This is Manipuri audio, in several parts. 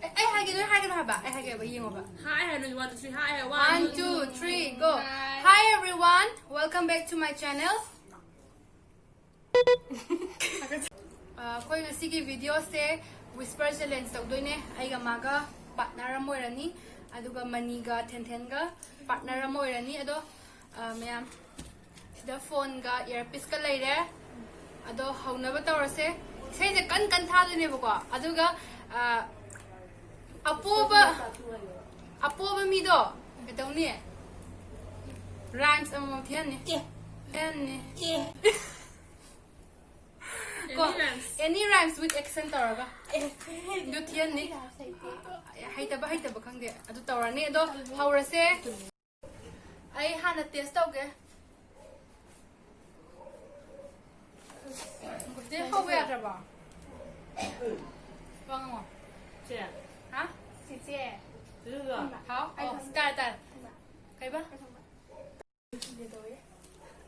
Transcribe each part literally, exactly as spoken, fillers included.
ꯑꯩ ꯑꯩ ꯍꯥꯏꯒꯦ, ꯅꯣꯏ ꯍꯥꯏꯒꯅꯣ ꯍꯥꯏꯕ꯫ ꯑꯩ ꯍꯥꯏꯒꯦꯕ, ꯌꯦꯡꯉꯣꯕ꯫ Hi ꯍꯥꯏꯔꯣ, one, two, three, hi ꯍꯥꯏꯔꯣ, one, two, three, go. Hi everyone, welcome back to my channel. ꯑ, ꯑꯩꯈꯣꯏ ꯉꯁꯤꯒꯤ videoꯁꯦ whisper challenge ꯇꯧꯗꯣꯏꯅꯦ꯫ ꯑꯩꯒ ꯃꯥꯒ partner ꯑꯃ ꯑꯣꯏꯔꯅꯤ, ꯑꯗꯨꯒ ꯃꯅꯤꯒ ꯊꯦꯟꯊꯦꯟꯒ partner ꯑꯃ ꯑꯣꯏꯔꯅꯤ꯫ ꯑꯗꯣ, ꯑ, ꯃꯌꯥꯝ, ꯁꯤꯗ phoneꯒ earpieceꯀ ꯂꯩꯔꯦ꯫ ꯑꯗꯣ ꯍꯧꯅꯕ ꯇꯧꯔꯁꯦ꯫ ꯏꯁꯩꯁꯦ ꯀꯟ ꯀꯟ ꯊꯥꯗꯣꯏꯅꯦꯕꯀꯣ꯫ ꯑꯗꯨꯒ, ꯑ, ꯑꯄꯣꯕ, ꯑꯄꯣꯕ ꯃꯤꯗꯣ ꯀꯩꯗꯧꯅꯤ? Rhymes ꯑꯃꯃꯝ ꯊꯤꯍꯟꯅꯤ꯫ ꯑꯦ꯫ ꯊꯤꯍꯟꯅꯤ꯫ ꯑꯦ꯫ ꯀꯣ, any rhymes? Any rhymes with accent ꯇꯧꯔꯒ꯫ ꯑꯦ꯫ ꯑꯗꯨ ꯊꯤꯍꯟꯅꯤ꯫ ꯍꯩꯇꯕ, ꯍꯩꯇꯕ ꯈꯪꯗꯦ꯫ ꯑꯗꯨ ꯇꯧꯔꯅꯤ꯫ ꯑꯗꯣ ꯍꯧꯔꯁꯦ꯫ ꯑꯩ ꯍꯥꯟꯅ test ꯇꯧꯒꯦ꯫ ꯆꯦ, ꯍꯧꯕ ꯌꯥꯗ꯭ꯔꯕꯣ? ꯋꯥ ꯉꯥꯡꯉꯣ꯫ ꯆꯦ꯫ ꯍꯥ? ꯆꯤꯆꯦ꯫ ꯆꯤꯆꯦ꯫ ꯍꯥꯎ? ꯑꯩ ꯑꯣ, ꯈꯪꯗꯦ꯫ ꯇꯥꯔꯦ, ꯇꯥꯔꯦ꯫ ꯀꯩꯕ?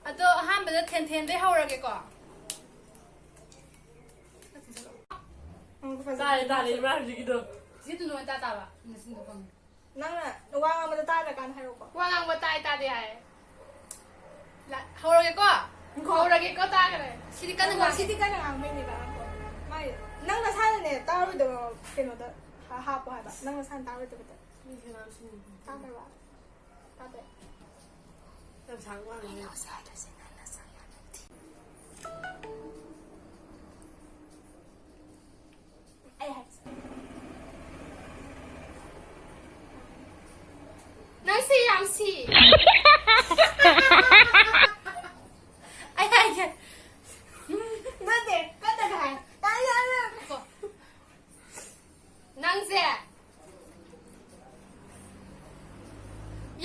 ꯑꯗꯣ ꯑꯍꯥꯟꯕꯗ ꯊꯦꯟꯊꯦꯟꯗꯩ ꯍꯧꯔꯒꯦꯀꯣ꯫ ꯎꯝ, ꯐꯖꯅ ꯇꯥꯔꯦ, ꯇꯥꯔꯦ, ꯏꯃꯥ ꯍꯧꯖꯤꯛꯀꯤꯗꯣ꯫ ꯆꯤꯆꯦ ꯇꯨꯅꯨ ꯇꯥ ꯇꯥꯕ, ꯅꯆꯤꯟꯗꯣ ꯈꯪꯉꯦ꯫ ꯅꯪꯅ ꯋꯥ ꯉꯥꯡꯕꯗ ꯇꯥꯗ꯭ꯔꯀꯥꯟꯗ ꯍꯥꯏꯔꯛꯎꯀꯣ꯫ ꯋꯥ ꯉꯥꯡꯕ ꯇꯥꯏ ꯇꯥꯗꯦ ꯍꯥꯏ꯫ ꯂ-, ꯍꯧꯔꯒꯦꯀꯣ? ꯉꯥꯏꯈꯣ꯫ ꯍꯧꯔꯒꯦꯀꯣ, ꯇꯥꯈ꯭ꯔꯦ꯫ ꯁꯤꯗꯤ ꯀꯟꯅ ꯉꯥꯡꯉꯦ꯫ ꯁꯤꯗꯤ ꯀꯟꯅ ꯉꯥꯡꯕꯩꯅꯦꯕ, ꯉꯥꯏꯈꯣ꯫ ꯃꯥꯏ, ꯅꯪ ꯅꯁꯥꯅꯅꯦ ꯇꯥꯔꯣꯏꯗꯕ ꯀꯩꯅꯣꯗ ꯍꯥ-, ꯍꯥꯞꯄꯣ ꯍꯥꯏꯕ꯫ ꯅꯪ ꯅꯁꯥꯅ ꯇꯥꯔꯣꯏꯗꯕꯗ꯫ ꯃꯤꯁꯦ ꯉꯥꯡꯁꯤꯟꯅꯩ꯫ ꯇꯥꯗ꯭ꯔꯕ? ꯇꯥꯗꯦ꯫ ꯌꯥꯝ ꯁꯥꯡꯕ ꯃꯥꯜꯂꯦ꯫ ꯑꯩꯅ ꯍꯧꯖꯤꯛ ꯍꯥꯏꯗꯣꯏꯁꯦ ꯅꯪꯅ ꯁꯪ ꯌꯥꯗꯕꯗꯤ꯫ ꯑꯩ ꯍꯥꯏꯁꯦ꯫ ꯅꯪꯁꯦ ꯌꯥꯝ ꯁꯤ꯫ ꯑꯩ ꯍꯥꯏꯒꯦ꯫ ꯅꯠꯇꯦ, ꯀꯟꯅ ꯍꯥꯏ꯫ ꯇꯥꯏ, ꯇꯥꯏ, ꯇꯥꯏ꯫ ꯉꯥꯏꯈꯣ꯫ ꯅꯪꯁꯦ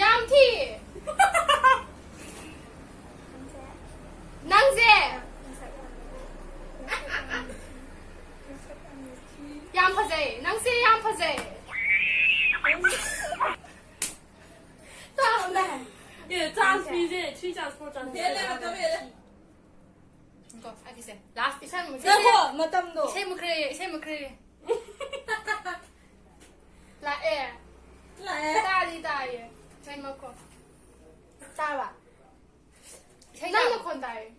ꯌꯥꯝ ꯊꯤ꯫ ꯅꯪꯁꯦ ꯌꯥꯝ ꯐꯖꯩ꯫ ꯅꯪꯁꯦ ꯌꯥꯝ ꯐꯖꯩ꯫ ꯑꯦ, chance ꯄꯤꯁꯦ, three chance, four chance꯫ ꯍꯦꯜꯂꯦ, ꯃꯇꯝ ꯍꯦꯜꯂꯦ꯫ ꯉꯥꯏꯈꯣ, ꯑꯩꯒꯤꯁꯦ last ꯏꯁꯩ ꯃꯨꯠꯈ꯭ꯔꯦ꯫ ꯉꯥꯏꯈꯣ, ꯃꯇꯝꯗꯣ꯫ ꯏꯁꯩ ꯃꯨꯠꯈ꯭ꯔꯦ, ꯏꯁꯩ ꯃꯨꯠꯈ꯭ꯔꯦ꯫ ꯇꯥꯏꯌꯦ꯫ ꯏꯁꯩ ꯃꯈꯣꯟ꯫ ꯇꯥꯕ? ꯏꯁꯩ ꯅꯪ ꯇꯥꯕ? ꯅꯈꯣꯟ ꯇꯥꯏꯌꯦ꯫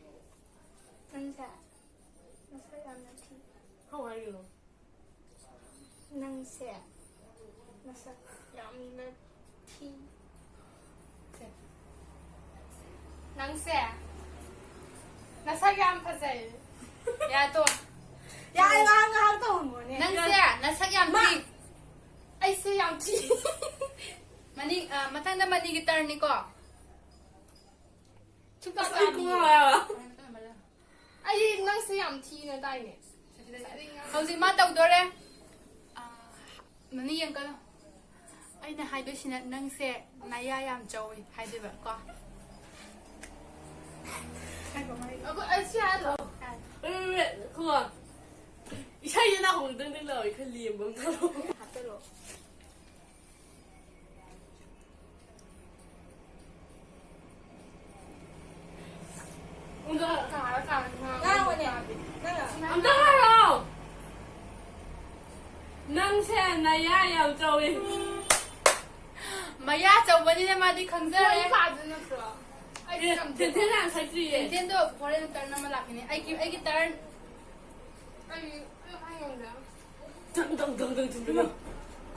ꯅꯪꯁꯦ ꯅꯁꯛ ꯌꯥꯝꯅ ꯊꯤ꯫ ꯍꯧ ꯍꯥꯏꯔꯤꯅꯣ? ꯅꯪꯁꯦ ꯅꯁꯛ ꯌꯥꯝꯅ ꯊꯤ꯫ ꯅꯪꯁꯦ ꯅꯁꯛ ꯌꯥꯝ ꯐꯖꯩ꯫ ꯌꯥ ꯇꯣ꯫ ꯌꯥꯔꯦ, ꯉꯥꯏꯍꯥꯛ, ꯉꯥꯏꯍꯥꯛ ꯇꯧꯔꯝꯃꯣꯅꯦ꯫ ꯅꯪꯁꯦ ꯅꯁꯛ ꯌꯥꯝ ꯃꯥ ꯊꯤ꯫ ꯑꯩꯁꯦ ꯌꯥꯝ ꯊꯤ꯫ ꯃꯅꯤꯡ, ꯑ, ꯃꯊꯪꯗ ꯃꯅꯤꯒꯤ ꯇꯔꯟꯅꯤꯀꯣ꯫ ꯁꯨꯝ ꯑꯁ, ꯑꯩ ꯇꯥꯕꯤꯌꯨ꯫ ꯈꯣꯡꯉꯥꯎ ꯍꯥꯏꯕ꯫ ꯑꯩ ꯅꯪꯁꯦ ꯌꯥꯝ ꯊꯤꯅ ꯇꯥꯏꯅꯦ꯫ ꯍꯧꯖꯤꯛ ꯃꯥ ꯇꯧꯗꯣꯔꯦ꯫ ꯑ, ꯃꯅꯤ ꯌꯦꯡꯀꯅꯨ꯫ ꯑꯩꯅ ꯍꯥꯏꯗꯣꯏꯁꯤꯅ ꯅꯪꯁꯦ ꯅꯌꯥ ꯌꯥꯝ ꯆꯧꯏ ꯍꯥꯏꯗꯣꯏꯕ ꯀꯣ꯫ ꯑꯩꯈꯣꯏ, ꯑꯩ ꯁꯤ ꯍꯥꯏꯔꯣ? ꯋꯦꯠ, ꯋꯦꯠ, ꯋꯦꯠ, ꯈꯣ꯫ ꯏꯁꯩꯁꯦ ꯅꯥꯀꯣꯡꯗ ꯗꯪ ꯗꯪ ꯂꯥꯎꯋꯦ, ꯈꯔ ꯂꯦꯝꯕ ꯑꯃ ꯊꯥꯔꯛꯑꯣ꯫ ꯍꯥꯞꯆꯜꯂꯣ꯫ ꯑꯝꯇ ꯀꯥꯔ ꯀꯥꯔ ꯉꯥꯡꯉꯣꯅꯦ꯫ ꯅꯪꯅ ꯑꯝꯇ ꯍꯥꯏꯔꯛꯑꯣ꯫ ꯅꯪꯁꯦ ꯅꯌꯥ ꯌꯥꯝ ꯆꯧꯏ꯫ ꯃꯌꯥ ꯆꯧꯕꯅꯤꯅ ꯃꯥꯗꯤ ꯈꯪꯖꯔꯦ꯫ ꯃꯣꯏ ꯄꯥꯗꯨ ꯅꯠꯇ꯭ꯔꯣ? ꯑꯩꯗꯤ ꯑꯦ, ꯌꯥꯝ ꯊꯦꯟꯊꯦꯟ ꯍꯥꯟꯅ ꯁꯛꯇ꯭ꯔꯤꯌꯦ꯫ ꯊꯦꯟꯊꯦꯟꯗꯣ ꯍꯣꯔꯦꯟ ꯇꯔꯟ ꯑꯃ ꯂꯥꯛꯈꯤꯅꯤ꯫ ꯑꯩꯒꯤ, ꯑꯩꯒꯤ ꯇꯔꯟ꯫ ꯑꯩ, ꯑꯩ ꯍꯥꯏ ꯉꯝꯗꯦ꯫ ꯗꯪ, ꯗꯪ, ꯗꯪ, ꯗꯪ ꯊꯤꯜꯂꯦ꯫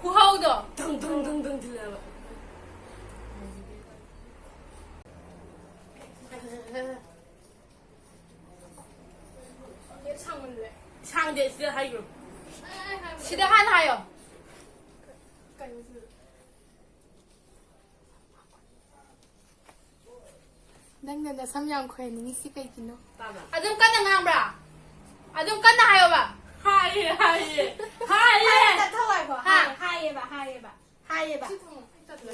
ꯈꯨꯍꯧꯗꯣ꯫ ꯗꯪ, ꯗꯪ, ꯗꯪ, ꯗꯪ ꯊꯤꯜꯂꯦꯕ꯫ ꯁꯥꯡꯗꯦ, ꯁꯤꯗ ꯍꯥꯏꯈ꯭ꯔꯣ꯫ ꯁꯤꯗ ꯍꯥꯟꯅ ꯍꯥꯏꯌꯣ꯫ ꯅꯪꯅ ꯅꯁꯝ ꯌꯥꯝ ꯈꯣꯏꯍꯟꯅꯤꯡꯉꯤꯁꯤ ꯀꯩꯒꯤꯅꯣ? ꯇꯥꯕ꯭ꯔꯥ? ꯑꯗꯨꯝ ꯀꯟꯅ ꯉꯥꯡꯕ꯭ꯔꯥ? ꯑꯗꯨꯝ ꯀꯟꯅ ꯍꯥꯏꯌꯣꯕ꯫ ꯍꯥꯏꯌꯦ, ꯍꯥꯏꯌꯦ, ꯍꯥꯏꯌꯦ꯫ ꯍꯥꯏ, ꯇꯠꯊꯧ ꯍꯥꯏꯈꯣ꯫ ꯍꯥ? ꯍꯥꯏ, ꯍꯥꯏꯌꯦꯕ, ꯍꯥꯏꯌꯦꯕ, ꯍꯥꯏꯌꯦꯕ꯫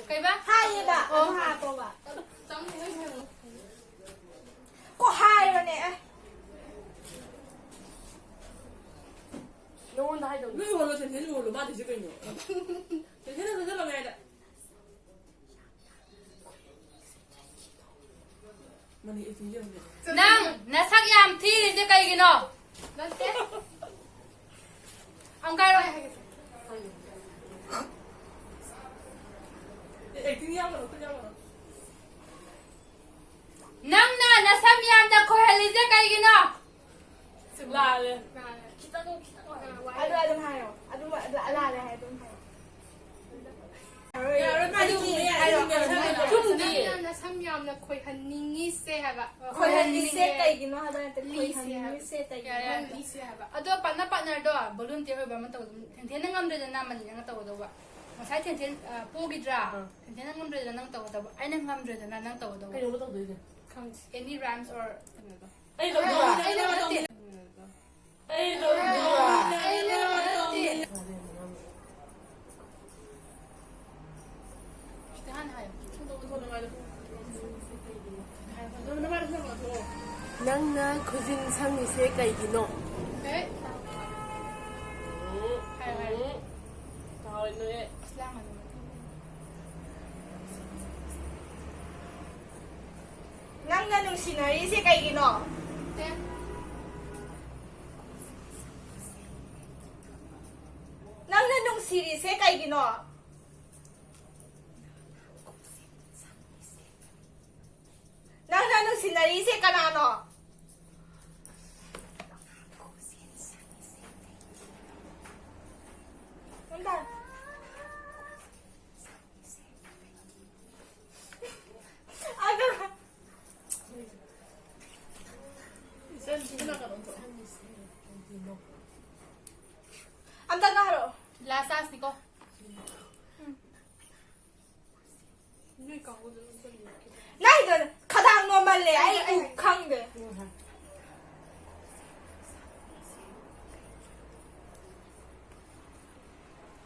ꯀꯩꯕ? ꯍꯥꯏꯌꯦꯕ, ꯑꯣ꯫ ꯑꯗꯨ ꯍꯥꯞꯄꯣꯕ꯫ ꯀꯣ ꯍꯥꯏꯔꯣꯅꯦ, ꯑꯦ꯫ ꯅꯉꯣꯟꯗ ꯍꯥꯏꯗꯧꯅꯦ꯫ ꯅꯣꯏ ꯌꯣꯜꯂꯣ, ꯁꯦꯟꯊꯦꯟ ꯌꯣꯜꯂꯣ, ꯃꯥ ꯇꯧꯏꯁꯦ ꯀꯩꯅꯣ? ꯁꯦꯟꯊꯦꯟ ꯁꯦꯟꯊꯦꯟ ꯂꯧꯒꯦ ꯍꯥꯏꯗ꯫ ꯃꯅꯤ ꯑꯦ ꯇꯤ ꯑꯦꯝ ꯅꯦ꯫ ꯅꯪ ꯅꯁꯛ ꯌꯥꯝ ꯊꯤꯔꯤꯁꯦ ꯀꯩꯒꯤꯅꯣ? ꯅꯠꯇꯦ꯫ ꯑꯃꯨꯛꯀ ꯍꯥꯏꯔꯣ꯫ ꯑꯦ, ꯑꯦꯛꯇꯤꯡ ꯌꯥꯎꯒꯅꯣ, ꯈꯨꯠ ꯌꯥꯎꯒꯅꯣ꯫ ꯅꯪꯅ ꯅꯁꯝ ꯌꯥꯝꯅ ꯈꯣꯏꯍꯜꯂꯤꯁꯦ ꯀꯩꯒꯤꯅꯣ? ꯂꯥꯜꯂꯦ꯫ ꯈꯤꯇꯪ, ꯈꯤꯇꯪ ꯋꯥꯠꯂꯤ꯫ ꯑꯗꯨ ꯑꯗꯨꯝ ꯍꯥꯏꯌꯣ꯫ ꯑꯗꯨꯝ, ꯑꯗꯨ ꯑꯂꯥꯜꯂꯦ ꯍꯥꯏ ꯑꯗꯨꯝ ꯍꯥꯏꯌꯣ꯫ ꯌꯥꯔꯣꯏ, ꯃꯥꯗꯤ ꯑꯗꯨꯗꯤ ꯆꯨꯝꯃꯦ, ꯍꯥꯏꯔꯣ꯫ ꯆꯨꯝꯃꯦ꯫ ꯅꯪꯅ ꯅꯁꯝ ꯌꯥꯝꯅ ꯈꯣꯏꯍꯟꯅꯤꯡꯉꯤꯁꯦ ꯍꯥꯏꯕ꯫ ꯈꯣꯏꯍꯜꯂꯤꯁꯦ ꯀꯩꯒꯤꯅꯣ ꯍꯥꯏꯕ ꯅꯠꯇꯦ, ꯂꯤꯁꯦ ꯍꯥꯏꯕ꯫ ꯈꯣꯏꯍꯟꯅꯤꯡꯉꯤꯁꯦ ꯀꯩꯒꯤꯅꯣ? ꯌꯥꯔꯦ, ꯌꯥꯔꯦ꯫ ꯂꯤꯁꯦ ꯍꯥꯏꯕ꯫ ꯑꯗꯣ ꯄꯥꯔꯠꯅꯔ, ꯄꯥꯔꯠꯅꯔꯗꯣ ꯚꯣꯂꯨꯟꯇꯤꯌꯔ ꯑꯣꯏꯕ ꯑꯃ ꯇꯧꯒꯗꯕꯅꯤ꯫ ꯊꯦꯟꯊꯦꯟꯅ ꯉꯝꯗ꯭ꯔꯦꯗꯅ, ꯃꯅꯤꯅ ꯇꯧꯒꯗꯧꯕ꯫ ꯉꯁꯥꯏ ꯊꯦꯟꯊꯦꯟ, ꯑ, ꯄꯣꯈꯤꯗ꯭ꯔꯥ? ꯑꯥ꯫ ꯊꯦꯟꯊꯦꯟꯅ ꯉꯝꯗ꯭ꯔꯦꯗꯅ, ꯅꯪ ꯇꯧꯒꯗꯧꯕ꯫ ꯑꯩꯅ ꯉꯝꯗ꯭ꯔꯦꯗꯅ, ꯅꯪ ꯇꯧꯒꯗꯧꯕ꯫ ꯀꯩꯅꯣꯕ ꯇꯧꯗꯣꯏꯁꯦ? ꯈꯪꯗꯦ꯫ Any rhymes or ꯀꯩꯅꯣꯗꯣ꯫ ꯑꯩ ꯇꯧꯗꯣꯏꯔꯥ? ꯑꯩꯅ ꯅꯠꯇꯦ꯫ ꯑꯩ ꯇꯧꯗꯣꯏꯔꯥ? ꯑꯩꯅ ꯅꯠꯇꯦ꯫ ꯁꯤꯗ ꯍꯥꯟꯅ ꯍꯥꯏꯌꯣ꯫ ꯅꯪꯅ ꯈꯨꯖꯤꯟ ꯁꯪꯉꯤꯁꯦ ꯀꯩꯒꯤꯅꯣ? ꯑꯦ꯫ ꯍꯥꯏꯌꯣ, ꯍꯥꯏꯌꯣ꯫ ꯇꯥꯍꯧꯔꯦ ꯅꯣꯏ꯫ ꯑꯁ, ꯂꯥꯡꯒꯅꯨ꯫ ꯅꯪꯅ ꯅꯨꯡꯁꯤꯅꯔꯤꯁꯦ ꯀꯩꯒꯤꯅꯣ? ꯑꯦ꯫ ꯅꯪꯅ ꯅꯨꯡꯁꯤꯔꯤꯁꯦ ꯀꯩꯒꯤꯅꯣ? ꯅꯪꯅ ꯅꯨꯡꯁꯤꯅꯔꯤꯁꯦ ꯀꯅꯥꯅꯣ? ꯑꯝꯇ꯫ ꯑꯗꯨ ꯑꯝꯇ ꯉꯥꯏꯔꯣ꯫ ꯂꯥꯁ ꯆꯥꯟꯁꯅꯤꯀꯣ꯫ ꯅꯣꯏ ꯀꯥꯡꯕꯨꯗꯨ ꯑꯝꯇ ꯂꯦꯞꯀꯦ꯫ ꯅꯪꯗꯣ ꯈꯗꯥꯡ ꯅꯣꯝꯃꯜꯂꯦ, ꯑꯩ, ꯑꯩ ꯈꯪꯗꯦ꯫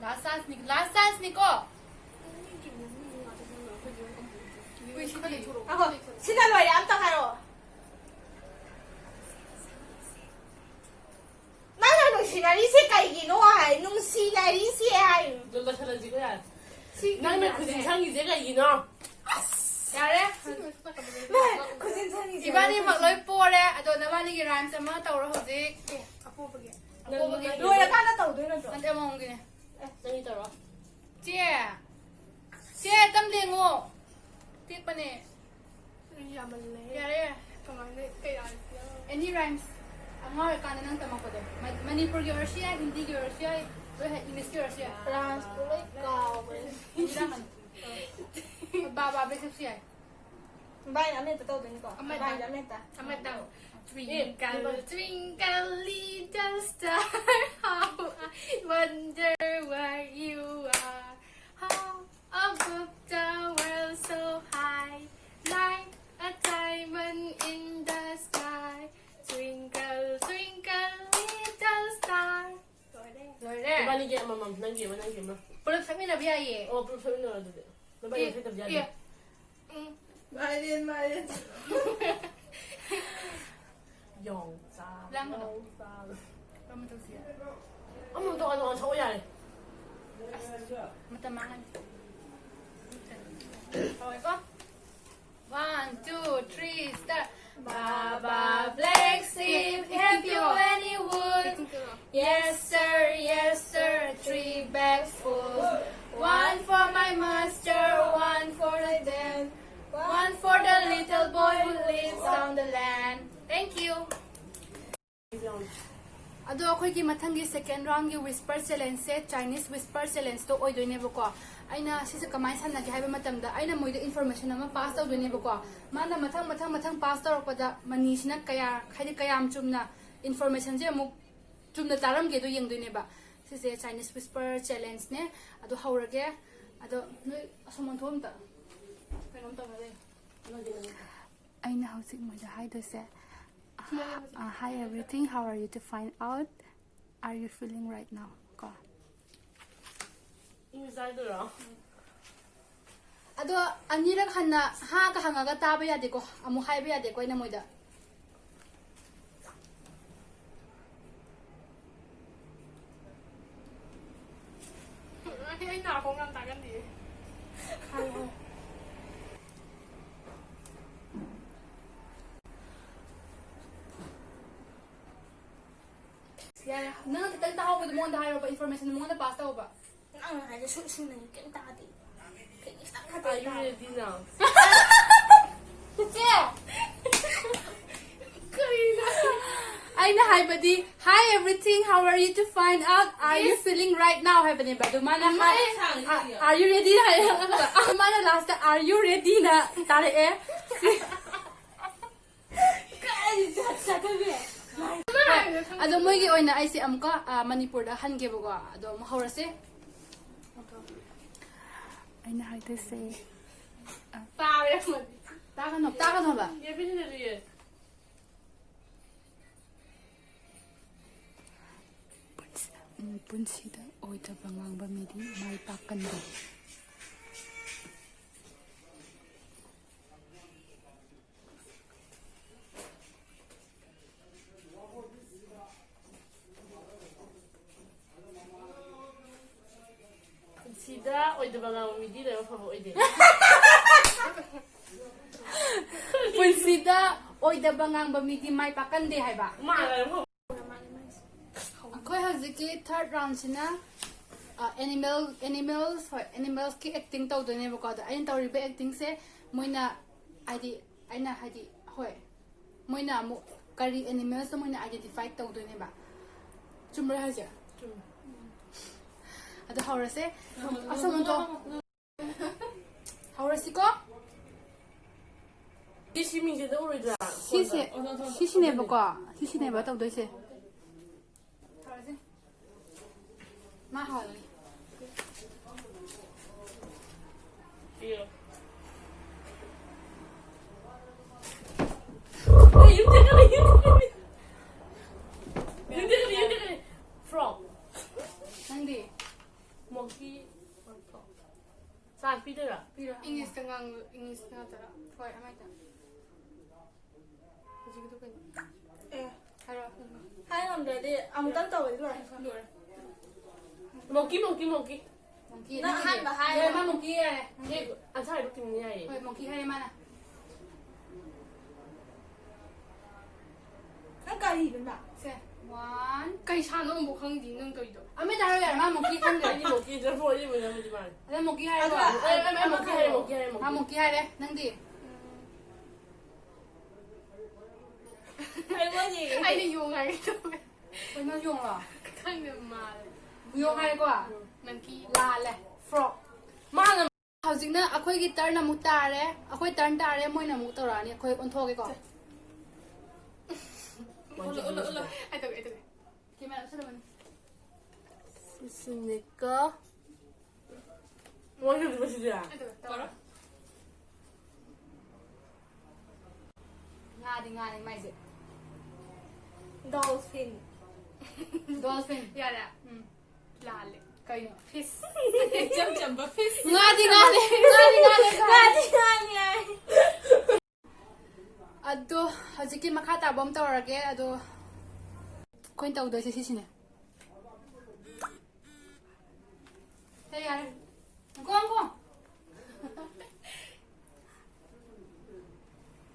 ꯂꯥꯁ ꯆꯥꯟꯁꯅꯤ, ꯂꯥꯁ ꯆꯥꯟꯁꯅꯤꯀꯣ꯫ ꯍꯨꯏꯁꯤꯗꯤ꯫ ꯑꯍꯣ, ꯁꯤꯅ ꯂꯣꯏꯔꯦ, ꯑꯝꯇ ꯍꯥꯏꯔꯛꯑꯣ꯫ ꯅꯪꯅ ꯅꯨꯡꯁꯤꯅꯔꯤꯁꯦ ꯀꯩꯒꯤꯅꯣ ꯍꯥꯏ? ꯅꯨꯡꯁꯤꯅꯔꯤꯁꯦ ꯍꯥꯏ꯫ ꯑꯗꯨ ꯂꯣꯏꯁꯤꯜꯂꯁꯤꯀꯣ, ꯌꯥꯔꯦ꯫ ꯁꯤ ꯅꯪꯅ ꯌꯥꯔꯦ꯫ ꯈꯨꯖꯤꯟ ꯁꯪꯉꯤꯁꯦ ꯀꯩꯒꯤꯅꯣ? ꯑꯁ! ꯌꯥꯔꯦ꯫ ꯅꯪ ꯈꯨꯖꯤꯟ ꯁꯪꯉꯤꯁꯦ ꯏꯕꯥꯅꯤꯃꯛ ꯂꯣꯏ ꯄꯣꯔꯦ꯫ ꯑꯗꯣ ꯅꯕꯥꯅꯤꯒꯤ ꯔꯥꯏꯝꯁ ꯑꯃ ꯇꯧꯔꯣ ꯍꯧꯖꯤꯛ꯫ ꯑꯦ, ꯑꯄꯣꯕꯒꯤ꯫ ꯑꯄꯣꯕꯒꯤ꯫ ꯂꯣꯏꯔꯀꯥꯟꯗ ꯇꯧꯗꯣꯏ ꯅꯠꯇ꯭ꯔꯣ? ꯅꯠꯇꯦ, ꯑꯃꯃꯝꯒꯤꯅꯦ꯫ ꯑꯦ, ꯅꯪꯒꯤ ꯇꯧꯔꯣ꯫ ꯆꯦ꯫ ꯆꯦ, ꯇꯝ ꯂꯦꯡꯉꯣ꯫ ꯇꯦꯛꯄꯅꯦ꯫ ꯌꯥꯝꯃꯜꯂꯦ꯫ ꯌꯥꯔꯦ, ꯌꯥꯔꯦ꯫ ꯀꯃꯥꯏꯅ ꯀꯩ ꯍꯥꯏꯁꯤꯅꯣ? Any rhymes? ꯑꯉꯥꯡ ꯑꯣꯏꯔꯀꯥꯟꯗ ꯅꯪ ꯇꯝꯃꯛꯄꯗꯣ꯫ ꯃ-, ꯃꯅꯤꯄꯨꯔꯒꯤ ꯑꯣꯏꯔꯁꯨ ꯌꯥꯏ, ꯍꯤꯟꯗꯤꯒꯤ ꯑꯣꯏꯔꯁꯨ ꯌꯥꯏ, ꯂꯣꯏ ꯍꯩ, ꯏꯪꯂꯤꯁꯀꯤ ꯑꯣꯏꯔꯁꯨ ꯌꯥꯏ꯫ ꯔꯥꯏꯝꯁꯇꯣ ꯂꯣꯏ ꯀꯥꯎꯈ꯭ꯔꯦ꯫ ꯏꯔꯥꯡ ꯑꯅꯨ꯫ ꯕꯥ, ꯕꯥ, ꯕꯦꯛ ꯆꯠꯁꯨ ꯌꯥꯏ꯫ ꯚꯥꯏꯅ ꯑꯃ ꯍꯦꯛꯇ ꯇꯧꯗꯣꯏꯅꯤꯀꯣ? ꯑꯃ ꯍꯦꯛꯇ꯫ ꯚꯥꯏꯅ ꯑꯃ ꯍꯦꯛꯇ꯫ ꯑꯃ ꯍꯦꯛꯇ꯫ Twinkle, twinkle, little star, how I wonder where you are. How above the world so high, like a diamond in the sky. Twinkle, twinkle, little star. ꯂꯣꯏꯔꯦ꯫ ꯅꯕꯥꯅꯤꯒꯤ ꯑꯃꯃꯝ, ꯅꯪꯒꯤ ꯑꯃ, ꯅꯪꯒꯤ ꯑꯃ꯫ ꯄꯨꯂꯞ ꯁꯛꯃꯤꯟꯅꯕ ꯌꯥꯏꯌꯦ꯫ ꯑꯣ, ꯄꯨꯂꯞ ꯁꯛꯃꯤꯟꯅꯔꯣ ꯑꯗꯨꯗꯤ꯫ ꯅꯕꯥꯅꯤ ꯑꯦ, ꯁꯛꯇꯕꯗꯤ ꯑꯦ꯫ ꯌꯥꯗꯦ꯫ ꯎꯝ꯫ ꯃꯥꯏꯔꯦꯟ, ꯃꯥꯏꯔꯦꯟ꯫ ꯌꯣꯡꯆꯥꯛ꯫ ꯂꯥꯡꯒꯅꯣ꯫ ꯌꯣꯡꯆꯥꯛ꯫ ꯀꯔꯝꯕ ꯇꯧꯁꯤꯒꯦ? ꯑꯃꯃꯝ ꯇꯣꯉꯥꯟ ꯇꯣꯉꯥꯟ ꯁꯛꯑꯣ ꯌꯥꯔꯦ꯫ ꯃꯇꯝ ꯃꯥꯡꯍꯟ-, ꯍꯧꯔꯦꯀꯣ? One, two, three, start. Baba, black sheep, have you any wood? Yes, sir, yes, sir, three bags full. One for my master, one for the dame, one for the little boy who lives on the land. Thank you. ꯑꯗꯣ ꯑꯩꯈꯣꯏꯒꯤ ꯃꯊꯪꯒꯤ second round ꯒꯤ whisper challenge ꯁꯦ Chinese whisper challenge ꯇꯣ ꯑꯣꯏꯗꯣꯏꯅꯦꯕꯀꯣ꯫ ꯑꯩꯅ ꯁꯤꯁꯦ ꯀꯃꯥꯏꯅ ꯁꯥꯟꯅꯒꯦ ꯍꯥꯏꯕ ꯃꯇꯝꯗ, ꯑꯩꯅ ꯃꯣꯏꯗ information ꯑꯃ pass ꯇꯧꯗꯣꯏꯅꯦꯕꯀꯣ꯫ ꯃꯥꯅ ꯃꯊꯪ ꯃꯊꯪ ꯃꯊꯪ pass ꯇꯧꯔꯛꯄꯗ ꯃꯅꯤꯁꯤꯅ ꯀꯌꯥ, ꯍꯥꯏꯗꯤ ꯀꯌꯥꯝ ꯆꯨꯝꯅ information ꯁꯦ ꯑꯃꯨꯛ ꯆꯨꯝꯅ ꯇꯥꯔꯝꯒꯦꯗꯣ ꯌꯦꯡꯗꯣꯏꯅꯦꯕ꯫ ꯁꯤꯁꯦ Chinese whisper challenge ꯅꯦ꯫ ꯑꯗꯣ ꯍꯧꯔꯒꯦ꯫ ꯑꯗꯣ ꯅꯣꯏ ꯑꯁꯣꯝ ꯑꯣꯟꯊꯣꯛꯑꯣ ꯑꯝꯇ꯫ ꯀꯩꯅꯣꯝ ꯇꯧꯅ ꯂꯩ꯫ ꯑꯩꯅ ꯍꯧꯖꯤꯛ ꯃꯣꯏꯗ ꯍꯥꯏꯗꯣꯏꯁꯦ, "Uh, hi everything, how are you to find out are you feeling right now?" ꯀꯣ꯫ English ꯍꯥꯏꯗꯣꯏꯔꯣ? ꯑꯗꯣ ꯑꯅꯤꯔꯛ ꯍꯟꯅ ꯍꯥꯒ ꯍꯪꯉꯒ ꯇꯥꯕ ꯌꯥꯗꯦꯀꯣ, ꯑꯃꯨꯛ ꯍꯥꯏꯕ ꯌꯥꯗꯦꯀꯣ ꯑꯩꯅ ꯃꯣꯏꯗ꯫ ꯑꯩ, ꯑꯩ ꯅꯥꯀꯣꯡ ꯌꯥꯝ ꯇꯥꯒꯟꯗꯤꯌꯦ꯫ ꯌꯥꯔꯦ, ꯅꯪꯅ ꯈꯤꯇꯪ ꯇꯥꯍꯧꯕꯗꯣ ꯃꯉꯣꯟꯗ ꯍꯥꯏꯔꯣꯕ, information ꯗꯣ ꯃꯉꯣꯟꯗ pass ꯇꯧꯕ꯫ ꯅꯪꯅ ꯍꯥꯏꯗꯣ ꯁꯨꯝ ꯁꯤꯟꯅꯩ, ꯀꯩꯝ ꯇꯥꯗꯦ꯫ ꯀꯩ Are you ready now? ꯆꯦ! ꯀꯔꯤꯅꯣ? ꯑꯩꯅ ꯍꯥꯏꯕꯗꯤ, "Hi everything, how are you?" To find out, "Are you feeling right now?" ꯍꯥꯏꯕꯅꯦꯕ꯫ ꯑꯗꯨ ꯃꯥꯅ, "Hi, are you ready?" ꯍꯥꯏꯔꯛꯄ꯫ ꯃꯥꯅ last, "Are you ready?" ꯅ ꯇꯥꯔꯛꯑꯦ꯫ ꯀꯔꯤ ꯖꯥꯠ ꯖꯥꯠ ꯇꯧꯕꯤ? ꯑꯗꯣ ꯃꯣꯏꯒꯤ ꯑꯣꯏꯅ ꯑꯩꯁꯦ ꯑꯃꯨꯛꯀ, ꯑ, ꯃꯅꯤꯄꯨꯔꯗ ꯍꯟꯒꯦꯕꯀꯣ꯫ ꯑꯗꯣ ꯑꯃꯨꯛ ꯍꯧꯔꯁꯦ꯫ ꯑꯩꯅ ꯍꯥꯏꯗꯣꯏꯁꯦ, ꯑ, ꯇꯥꯔꯦ꯫ ꯇꯥꯒꯅꯣ, ꯇꯥꯒꯅꯣꯕ꯫ ꯌꯦꯡꯕꯤꯔꯤꯅꯦ꯫ ꯄꯨꯟꯁ-, ꯎꯝ, ꯄꯨꯟꯁꯤꯗ ꯑꯣꯏꯗꯕ ꯉꯥꯡꯕ ꯃꯤꯗꯤ ꯃꯥꯏ ꯄꯥꯛꯀꯟꯗꯦ꯫ ꯄꯨꯟꯁꯤꯗ ꯑꯣꯏꯗꯕ ꯉꯥꯡꯕ ꯃꯤꯗꯤ ꯂꯥꯏꯕꯛ ꯐꯕ ꯑꯣꯏꯗꯦ꯫ ꯄꯨꯟꯁꯤꯗ ꯑꯣꯏꯗꯕ ꯉꯥꯡꯕ ꯃꯤꯗꯤ ꯃꯥꯏ ꯄꯥꯛꯀꯟꯗꯦ ꯍꯥꯏꯕ꯫ ꯃꯥ ꯂꯥꯏꯕꯛ ꯐꯕ꯫ ꯑꯩꯈꯣꯏ ꯍꯧꯖꯤꯛꯀꯤ third roundꯁꯤꯅ, ꯑ, animal, animals, ꯍꯣꯏ, animalsꯀꯤ acting ꯇꯧꯗꯣꯏꯅꯦꯕꯀꯣ꯫ ꯑꯗꯣ ꯑꯩꯅ ꯇꯧꯔꯤꯕ actingꯁꯦ ꯃꯣꯏꯅ, ꯍꯥꯏꯗꯤ, ꯑꯩꯅ, ꯍꯥꯏꯗꯤ, ꯍꯣꯏ, ꯃꯣꯏꯅ ꯑꯃꯨꯛ ꯀꯔꯤ animalsꯅꯣ ꯃꯣꯏꯅ identify ꯇꯧꯗꯣꯏꯅꯦꯕ꯫ ꯆꯨꯝꯕ꯭ꯔꯥ ꯍꯥꯏꯁꯦ? ꯆꯨꯝꯃꯦ꯫ ꯑꯗꯣ ꯍꯧꯔꯁꯦ꯫ ꯑꯁꯣꯝꯗꯣ꯫ ꯍꯧꯔꯁꯤꯀꯣ꯫ ꯁꯤ ꯃꯤꯡꯁꯦ ꯑꯗꯨꯝ ꯎꯔꯣꯏꯗ꯭ꯔꯥ? ꯁꯤꯁꯦ, ꯐꯣꯟꯗ? ꯁꯤꯁꯤꯅꯦꯕꯀꯣ꯫ ꯁꯤꯁꯤꯅꯦꯕ ꯇꯧꯗꯣꯏꯁꯦ꯫ ꯍꯧꯔꯁꯦ꯫ ꯃꯥ ꯍꯧꯔꯦ꯫ ꯏꯌꯣ꯫ ꯑꯦ, ꯌꯨꯝ ꯆꯠꯈ꯭ꯔꯦ, ꯌꯨꯝ ꯆꯠꯈ꯭ꯔꯦ꯫ ꯌꯨꯝ ꯆꯠꯈ꯭ꯔꯦ, ꯌꯨꯝ ꯆꯠꯈ꯭ꯔꯦ꯫ Frog꯫ ꯅꯪꯗꯤ? Monkey or frog? Chance ꯄꯤꯗꯣꯏꯔꯥ? ꯄꯤꯔꯣ꯫ Englishꯇ ꯉꯥꯡꯉꯨ, Englishꯇ ꯅꯠꯇ꯭ꯔꯥ? ꯍꯣꯏ, ꯑꯃ ꯍꯦꯛꯇ꯫ ꯍꯧꯖꯤꯛꯀꯤꯗꯣ ꯀꯩꯅꯣ? ꯑꯦ꯫ ꯍꯥꯏꯔꯣ꯫ ꯍꯥꯏ ꯉꯝꯗ꯭ꯔꯗꯤ ꯑꯃꯨꯛꯇꯪ ꯇꯧꯕꯗꯤ ꯂꯣꯏꯔꯦ꯫ ꯂꯣꯏꯔꯦ꯫ Monkey, monkey, monkey꯫ Monkey, ꯅꯪ ꯅꯪꯒꯤꯗꯤ? ꯑꯍꯥꯟꯕ ꯍꯥꯏꯔꯣ꯫ ꯌꯥꯔꯦ, ꯃꯥ monkey ꯌꯥꯔꯦ꯫ ꯅꯪꯒꯤ answer ꯍꯥꯏꯕ ꯆꯨꯝꯃꯤ ꯌꯥꯏꯌꯦ꯫ ꯍꯣꯏ, monkey ꯍꯥꯏꯔꯦ ꯃꯥꯅ꯫ ꯅꯪ ꯀꯔꯤꯅꯣ ꯅꯪ? ꯁꯦ, one꯫ ꯀꯩ ꯁꯥꯅꯣ ꯑꯃꯨꯛ ꯈꯪꯗꯦ ꯅꯪ ꯇꯧꯔꯤꯗꯣ꯫ ꯑꯃ ꯍꯦꯛꯇ ꯍꯥꯏꯔꯣ ꯌꯥꯔꯦ, ꯃꯥ monkey ꯈꯪꯗ꯭ꯔꯦ꯫ ꯑꯩꯗꯤ monkey ꯆꯐꯨ ꯑꯔꯤꯕ ꯅꯝꯕꯗꯤ ꯃꯥꯜꯂꯦ꯫ ꯑꯗ ꯃꯣꯀꯤ ꯍꯥꯏꯔꯦꯀꯣ? ꯑꯗꯨꯒ ꯑꯩ, ꯑꯩ, ꯑꯩ ꯃꯣꯀꯤ ꯍꯥꯏꯔꯦ, ꯃꯣꯀꯤ ꯍꯥꯏꯔꯦ, ꯃꯣꯀꯤ꯫ ꯃꯥ ꯃꯣꯀꯤ ꯍꯥꯏꯔꯦ, ꯅꯪꯗꯤ? ꯑꯩꯉꯣꯟꯗꯤ ꯑꯩꯗꯤ ꯌꯣꯡ ꯍꯥꯏꯒꯦ ꯇꯧꯋꯦ꯫ ꯀꯩꯅꯣ ꯌꯣꯡꯂꯣ? ꯈꯪꯗꯦ, ꯃꯥꯜꯂꯦ꯫ ꯌꯣꯡ ꯍꯥꯏꯔꯦꯀꯣ? ꯃꯣꯡꯀꯤ꯫ ꯂꯥꯜꯂꯦ꯫ Frog꯫ ꯃꯥꯅ ꯍꯧꯖꯤꯛꯅ ꯑꯩꯈꯣꯏꯒꯤ turn ꯑꯃꯨꯛ ꯇꯥꯔꯦ꯫ ꯑꯩꯈꯣꯏ turn ꯇꯥꯔꯦ, ꯃꯣꯏꯅ ꯑꯃꯨꯛ ꯇꯧꯔꯛꯑꯅꯤ꯫ ꯑꯩꯈꯣꯏ ꯑꯣꯟꯊꯣꯛꯑꯒꯦꯀꯣ꯫ ꯎꯠꯂꯣ, ꯎꯠꯂꯣ, ꯎꯠꯂꯣ꯫ ꯑꯩ ꯇꯧꯒꯦ, ꯑꯩ ꯇꯧꯒꯦ꯫ ꯀꯦꯃꯦꯔꯥ ꯎꯠꯁꯜꯂꯝꯃꯅꯤ꯫ ꯁꯤꯁꯤꯅꯦꯀꯣ꯫ ꯃꯣꯏꯁꯨ ꯑꯗꯨꯝ ꯁꯤꯗꯤ ꯌꯥ꯫ ꯑꯗꯨ ꯇꯧꯔꯣ꯫ ꯉꯥꯗꯤ ꯉꯥꯅꯤ ꯃꯥꯏꯁꯦ꯫ Dolphin꯫ Dolphin꯫ ꯌꯥꯔꯦ꯫ ꯎꯝ꯫ ꯂꯥꯜꯂꯦ꯫ ꯀꯩꯅꯣ? Fish꯫ ꯏꯆꯝ ꯆꯝꯕ fish꯫ ꯉꯥꯗꯤ ꯉꯥꯅꯤ꯫ ꯉꯥꯗꯤ ꯉꯥꯅꯤ꯫ ꯉꯥꯗꯤ ꯉꯥꯅꯤ ꯍꯥꯏ꯫ ꯑꯗꯣ ꯍꯧꯖꯤꯛꯀꯤ ꯃꯈꯥ ꯇꯥꯕ ꯑꯃ ꯇꯧꯔꯒꯦ꯫ ꯑꯗꯣ ꯑꯩꯈꯣꯏꯅ ꯇꯧꯗꯣꯏꯁꯦ ꯁꯤꯁꯤꯅꯦ꯫ ꯁꯦ ꯌꯥꯔꯦ꯫ ꯉꯥꯏꯈꯣ, ꯉꯥꯏꯈꯣ꯫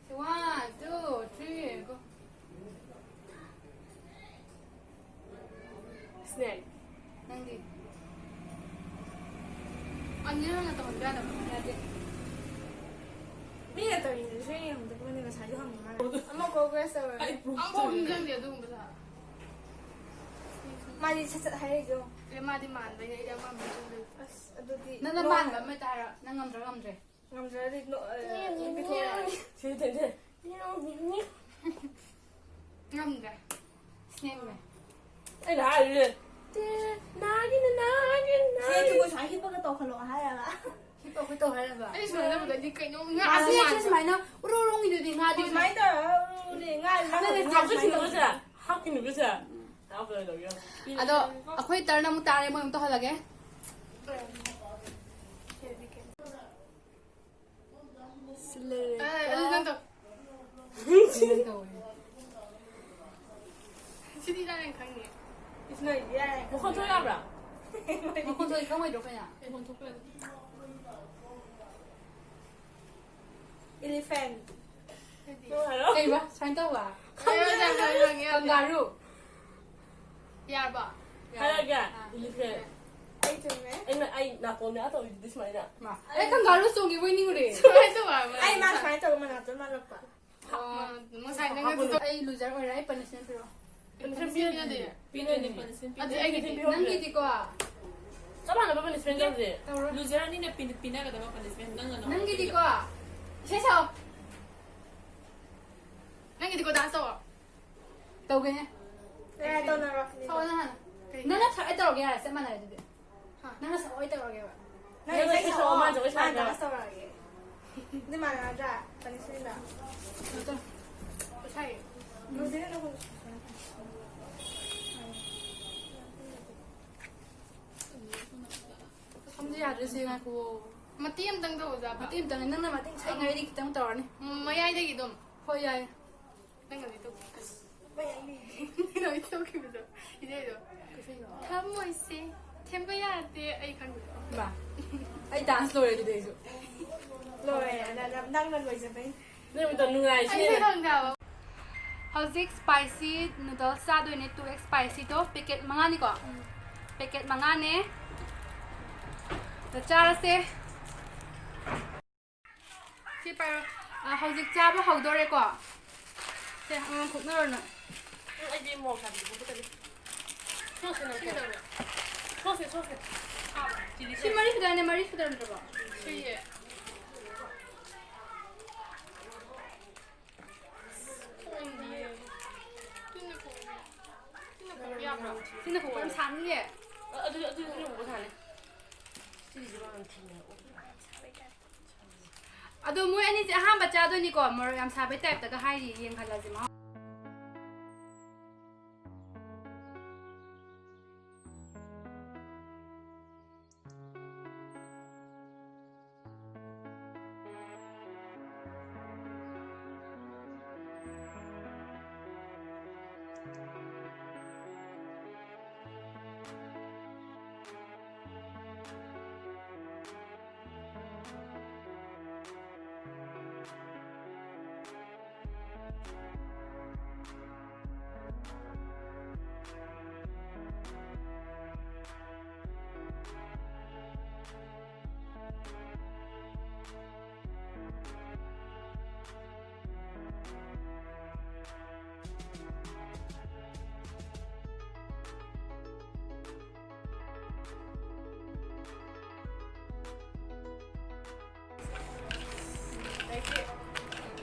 ꯁꯦ, one, two, three, go꯫ Snake꯫ ꯅꯪꯗꯤ? ꯑꯅꯤꯔꯛ ꯍꯟꯅ ꯇꯧꯍꯟꯕ ꯌꯥꯗꯕ꯭ꯔꯣ? ꯌꯥꯗꯦ꯫ ꯃꯤꯅ ꯇꯧꯔꯤꯗꯨꯁꯨ ꯌꯦꯡꯉꯝꯗꯕꯅꯦ, ꯉꯁꯥꯏꯁꯨ ꯍꯪꯕ ꯃꯥꯜꯂꯦ꯫ ꯑꯃ ꯀꯣꯛ ꯔꯦꯁ ꯇꯧꯔꯦ꯫ ꯑꯩ proof ꯑꯃꯐꯥꯎ ꯇꯧꯔꯤꯅꯦ꯫ ꯅꯤꯡꯁꯤꯡꯗꯦ ꯑꯗꯨꯒꯨꯝꯕ ꯁꯥ꯫ ꯃꯥꯗꯤ ꯁꯠ ꯁꯠ ꯍꯥꯏꯔꯛꯏꯗꯣ꯫ ꯑꯦ, ꯃꯥꯗꯤ ꯃꯥꯟꯕꯩꯅꯦ, ꯑꯩꯗꯤ ꯑꯃ ꯅꯤꯡꯁꯤꯡꯗꯦ꯫ ꯑꯁ, ꯑꯗꯨꯗꯤ ꯅꯪꯅ ꯅꯣ ꯃꯥꯟꯕ ꯍꯥꯏ-, ꯑꯃ ꯇꯥꯔꯣ, ꯅꯪ ꯉꯝꯗ꯭ꯔꯥ ꯉꯝꯗ꯭ꯔꯦ? ꯉꯝꯗ꯭ꯔꯗꯤ ꯅꯣ-, ꯑ, ꯅꯣ ꯄꯤꯊꯣꯛꯑꯣ꯫ ꯁꯤ, ꯁꯤ, ꯁꯤ꯫ ꯉꯝꯗ꯭ꯔꯦ꯫ Snake ꯅꯦ꯫ ꯑꯩꯅ ꯍꯥꯏꯔꯤꯁꯦ꯫ ꯅꯥꯒꯤꯅ, ꯅꯥꯒꯤꯅ, ꯁꯤ ꯅꯥꯒꯤꯅ꯫ ꯑꯗꯨꯕꯨ ꯁꯨꯃꯥꯏꯅ ꯍꯤꯞꯄꯒ ꯇꯧꯈꯠꯂꯣ ꯍꯥꯏꯔꯕ? ꯍꯤꯞꯄ ꯑꯩꯈꯣꯏ ꯇꯧ ꯍꯥꯏꯔꯕ? ꯑꯩ ꯁꯨꯃꯥꯏꯅ ꯇꯧꯕꯗꯗꯤ ꯀꯩꯅꯣꯝ ꯉꯥ ꯉꯥꯁꯦ ꯃꯥꯟꯕ꯫ ꯁꯨꯃꯥꯏꯅ ꯎꯔꯨ ꯎꯔꯨ ꯎꯪꯉꯤꯗꯨꯗꯤ ꯉꯥꯗꯤ꯫ ꯁꯨꯃꯥꯏꯅ ꯇꯧꯔꯒ ꯎꯔꯨ ꯎꯔꯨ ꯉꯥ ꯂꯪ-, ꯅꯪꯅ ꯉꯥ ꯁꯨꯃꯥꯏꯅ ꯇꯧꯕꯁꯦ꯫ ꯍꯥꯞꯈꯤꯅꯨꯀꯣ ꯁꯦ꯫ ꯎꯝ꯫ ꯍꯥꯞꯄ ꯂꯣꯏꯔꯒ꯫ ꯑꯗꯣ ꯑꯩꯈꯣꯏ turn ꯑꯃꯨꯛ ꯇꯥꯔꯦ, ꯃꯣꯏ ꯑꯃꯨꯛ ꯇꯧꯍꯜꯂꯒꯦ꯫ ꯁꯤ ꯂꯩꯔꯦ꯫ ꯑꯦ, ꯑꯗꯨ ꯅꯪ ꯇꯧ꯫ ꯅꯪ ꯇꯧꯋꯦ꯫ ꯁꯤꯗꯤ ꯅꯪ ꯈꯪꯅꯤ꯫ ꯏꯁ, ꯅꯣꯏꯗꯤ ꯌꯥꯔꯦ꯫ ꯃꯈꯣꯟ ꯊꯣꯛ ꯌꯥꯕ꯭ꯔꯥ? ꯃꯈꯣꯟ ꯊꯣꯛꯑꯗꯤ ꯈꯪꯉꯣꯏꯗ꯭ꯔꯣ ꯑꯩꯈꯣꯏꯅ? ꯃꯈꯣꯟ ꯊꯣꯛꯄ ꯌꯥꯗꯦ꯫ Elephant꯫ ꯅꯪ ꯍꯥꯏꯔꯣ꯫ ꯀꯩꯕ? ꯁꯨꯃꯥꯏꯅ ꯇꯧꯕ? ꯈꯪꯗꯦ, ꯅꯪ ꯍꯥꯏꯔꯣ꯫ Kangaroo꯫ ꯌꯥꯔꯕꯣ? ꯍꯥꯏꯔꯒꯦ꯫ ꯑꯥ꯫ Elephant꯫ ꯑꯩ ꯆꯨꯝꯃꯦ꯫ ꯑꯩꯅ, ꯑꯩ ꯅꯥꯀꯣꯡꯗ ꯑꯥ ꯇꯧꯔꯤꯗꯨꯗꯤ ꯁꯨꯃꯥꯏꯅ꯫ ꯃꯥ, ꯑꯩ ꯀꯪꯒꯥꯔꯨ ꯆꯣꯡꯈꯤꯕꯣꯏ ꯅꯤꯡꯉꯨꯔꯦ꯫ ꯁꯨꯃꯥꯏꯅ ꯇꯧꯕ ꯑꯃ꯫ ꯑꯩ ꯃꯥ ꯁꯨꯃꯥꯏꯅ ꯇꯧꯕ ꯃꯅꯥꯛꯇ ꯃꯥꯜꯂꯛꯄ꯫ ꯑꯣ, ꯉꯁꯥꯏ ꯅꯪ ꯑꯗꯨꯗꯣ ꯑꯩ loser ꯑꯣꯏꯔꯦ, ꯑꯩ punishment ꯄꯤꯔꯛꯑꯣ꯫ Punishment ꯄꯤꯅꯗꯦ꯫ ꯄꯤꯅꯗꯦ, punishment ꯄꯤꯅꯗꯦ꯫ ꯑꯗꯨ ꯑꯩꯒꯤꯗꯤ ꯄꯤꯅꯗꯦ꯫ ꯅꯪꯒꯤꯗꯤꯀꯣ꯫ ꯆꯞ ꯃꯥꯟꯅꯕ punishment ꯇꯧꯁꯦ꯫ ꯇꯧꯔꯣ꯫ Loser ꯑꯅꯤꯅ ꯄꯤ-, ꯄꯤꯅꯒꯗꯕ punishment ꯅꯪꯅ ꯅꯪ ꯅꯪꯒꯤꯗꯤꯀꯣ꯫ ꯏꯁꯩ ꯁꯛꯑꯣ꯫ ꯅꯪꯒꯤꯗꯤꯀꯣ dance ꯇꯧꯑꯣ꯫ ꯇꯧꯒꯦꯅꯦ꯫ ꯌꯥꯔꯦ, ꯇꯧꯅꯔꯣ꯫ ꯁꯛꯑꯣ ꯅꯪ ꯍꯥꯟꯅ꯫ ꯀꯩ? ꯅꯪꯅ ꯁꯛꯑ ꯇꯧꯔꯒꯦ ꯌꯥꯔꯦ, ꯆꯞ ꯃꯥꯟꯅꯔꯦ ꯑꯗꯨꯗꯤ꯫ ꯍꯥ? ꯅꯪꯅ ꯁꯛꯑꯣ ꯑꯩ ꯇꯧꯔꯒꯦꯕ꯫ ꯅꯪ ꯅꯪꯅ ꯏꯁꯩ ꯏꯁꯩ ꯁꯛꯑꯣ, ꯁꯛꯑꯣ, ꯃꯥꯅ ꯖꯒꯣꯏ ꯃꯥꯅ ꯁꯥꯔꯒꯦꯕ꯫ Dance ꯇꯧꯔꯛꯑꯒꯦ꯫ ꯑꯗꯨ ꯃꯥꯟꯅꯗ꯭ꯔꯥ? Punishment ꯗꯣ꯫ ꯅꯠꯇꯦ꯫ ꯂꯨꯖꯔꯦ ꯅꯪ꯫ ꯁꯝꯁꯦ ꯌꯥꯗ꯭ꯔꯦ ꯁꯤ ꯉꯥꯏꯈꯣ꯫ ꯃꯇꯦꯛ ꯑꯃꯇꯪ ꯇꯧꯔꯁꯦ ꯍꯥꯏꯕ꯫ ꯃꯇꯦꯛ ꯑꯃꯇꯪꯅꯦ, ꯅꯪꯅ ꯃꯇꯦꯛ ꯁꯛꯏꯉꯩꯗꯤ ꯈꯤꯇꯪ ꯇꯧꯔꯅꯤ꯫ ꯎꯝ, ꯃꯌꯥꯏꯗꯒꯤ ꯑꯗꯨꯝ꯫ ꯍꯣꯏ, ꯌꯥꯏ꯫ ꯅꯪꯅꯗꯤ ꯇꯧ-, ꯑꯁ, ꯃꯌꯥꯏꯅꯦ꯫ ꯅꯪꯅꯗꯤ ꯇꯧꯈꯤꯕꯗꯣ꯫ ꯏꯁꯩꯗꯣ꯫ ꯀꯩ ꯏꯁꯩꯅꯣ? ꯊꯃꯣꯏꯁꯦ ꯊꯦꯝꯕ ꯌꯥꯗꯦ꯫ ꯑꯩ ꯈꯪꯗꯦ꯫ ꯏꯃꯥ, ꯑꯩ dance ꯂꯣꯏꯔꯦ ꯑꯗꯨꯗꯤ ꯑꯩꯁꯨ꯫ ꯂꯣꯏꯔꯦ, ꯅ-, ꯅ-, ꯅꯪꯅ ꯂꯣꯏꯖꯕꯩ꯫ ꯅꯪ ꯑꯝꯇ ꯅꯨꯡꯉꯥꯏꯁꯤꯅꯦ꯫ ꯑꯩꯁꯨ ꯈꯪꯗꯦ ꯍꯥꯏꯕ꯫ ꯍꯧꯖꯤꯛ spicy noodles ꯆꯥꯗꯣꯏꯅꯦ, two X spicy ꯗꯣ packet ꯃꯉꯥꯅꯤꯀꯣ? ꯎꯝ꯫ Packet ꯃꯉꯥꯅꯦ꯫ ꯑꯗ ꯆꯥꯔꯁꯦ꯫ ꯁꯤ ꯄꯥꯏꯔꯣ꯫ ꯑ, ꯍꯧꯖꯤꯛ ꯆꯥꯕ ꯍꯧꯗꯣꯔꯦꯀꯣ꯫ ꯁꯦ, ꯑꯉꯥꯡ ꯈꯣꯛꯅꯔꯣ ꯅꯪ꯫ ꯎꯝ, ꯑꯩꯗꯤ ꯃꯣꯔꯣꯛ ꯁꯥꯕꯤꯗꯤ ꯈꯣꯛꯄ ꯇꯜꯂꯤ꯫ ꯁꯣꯁꯁꯦ ꯅꯪ ꯁꯤ ꯀꯩꯗꯧꯔꯦ? ꯁꯣꯁꯁꯦ, ꯁꯣꯁꯁꯦ꯫ ꯁꯤ ꯃꯔꯤ ꯈꯛꯇꯅꯦ, ꯃꯔꯤ ꯁꯨꯗ꯭ꯔꯕꯣ? ꯁꯨꯏꯌꯦ꯫ ꯈꯣꯡꯗꯤꯌꯦ꯫ ꯁꯤꯅ ꯈꯣꯡ-, ꯁꯤꯅ ꯈꯣꯡ ꯌꯥꯕ꯭ꯔꯣ? ꯁꯤꯅ ꯈꯣꯡ ꯌꯥꯝ ꯁꯥꯅꯤꯌꯦ꯫ ꯑ-, ꯑꯗꯨ, ꯑꯗꯨ, ꯑꯗꯨꯅ ꯈꯣꯡ ꯁꯥꯅꯤ꯫ ꯁꯤꯒꯤꯁꯦ ꯃꯥ ꯌꯥꯝ ꯊꯤꯜꯂꯦ꯫ ꯑꯗꯣ ꯃꯣꯏ ꯑꯅꯤꯁꯦ ꯑꯍꯥꯟꯕ ꯆꯥꯗꯣꯏꯅꯤꯀꯣ, ꯃꯣꯔꯣꯛ ꯌꯥꯝ ꯁꯥꯕꯩ type ꯇꯒ ꯍꯥꯏꯔꯤ, ꯌꯦꯡꯍꯜꯂꯁꯦ ꯃꯍꯥꯎ꯫